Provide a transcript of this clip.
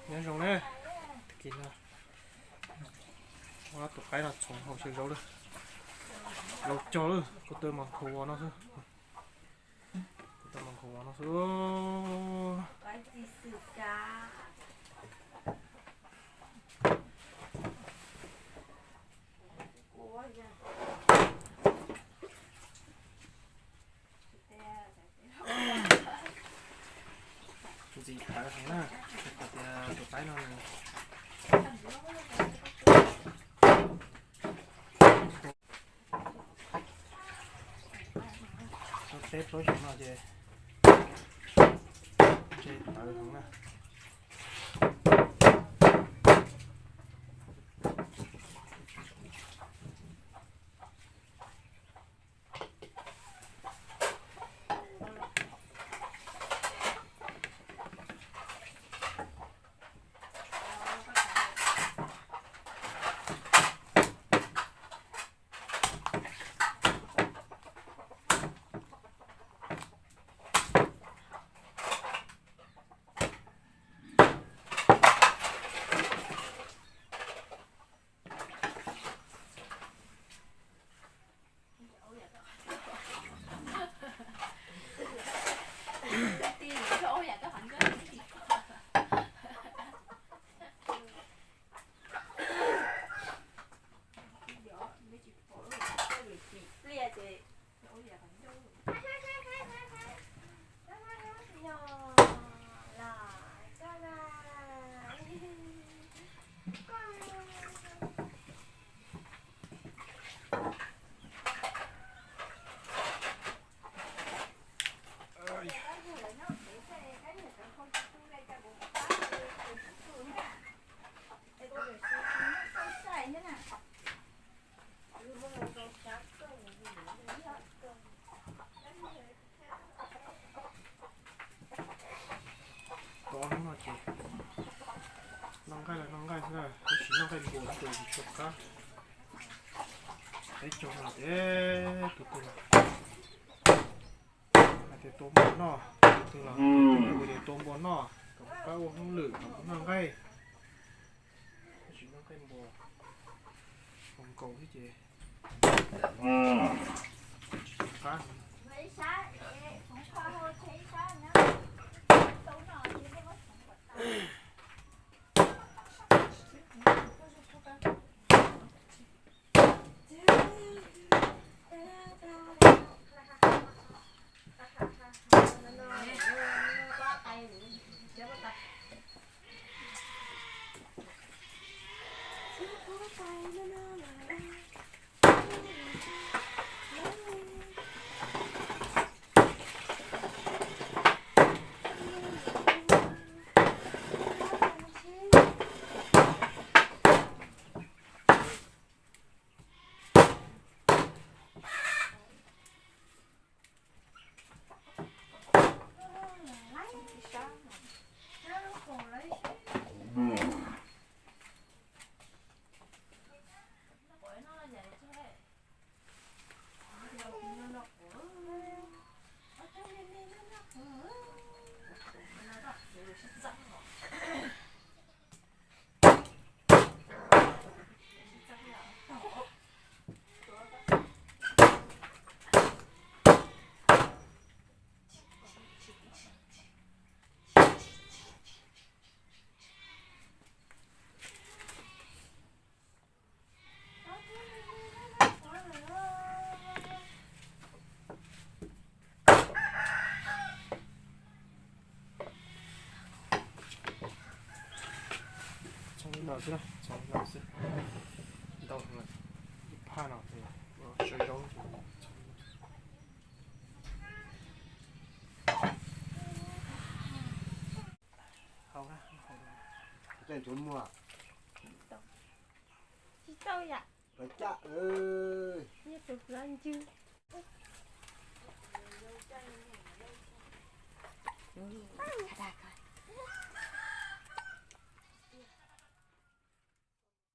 Nyob zoo na, tag kis no ua tus qaib no txhoov haus xyaw zaub lawm, zaub cog lawm, kuv twb mas nkhaus vos no xwb, kuv twb mas nkhaus vos no xwb. Tus ntxim tawv heev na, hais tias tus qaib no nws tau peb plaub xyoos no ces ntshe tawv heev na. Tau hnub no ces noj nqaij los noj nqaij xwb na, tab sis noj nqaij npua ces tsis tshua qab. Peb caug no ces tus twg los hais tias tua npua noj, tus twg los hais tias tua npua noj, kom kuv pab ua hauj lwm, kom kuv noj nqaij. Tab sis noj nqaij npua nkaus thiab ces tsis tshua qab. Txhoov li no xwb, txhoov li no xwb. Ntau heev lawm, ib phaj no ces ua xyaw zaub ces txhoov li no. Hau na, hau na. Tej tsuav muag. Tsis tau yam. Pov caj,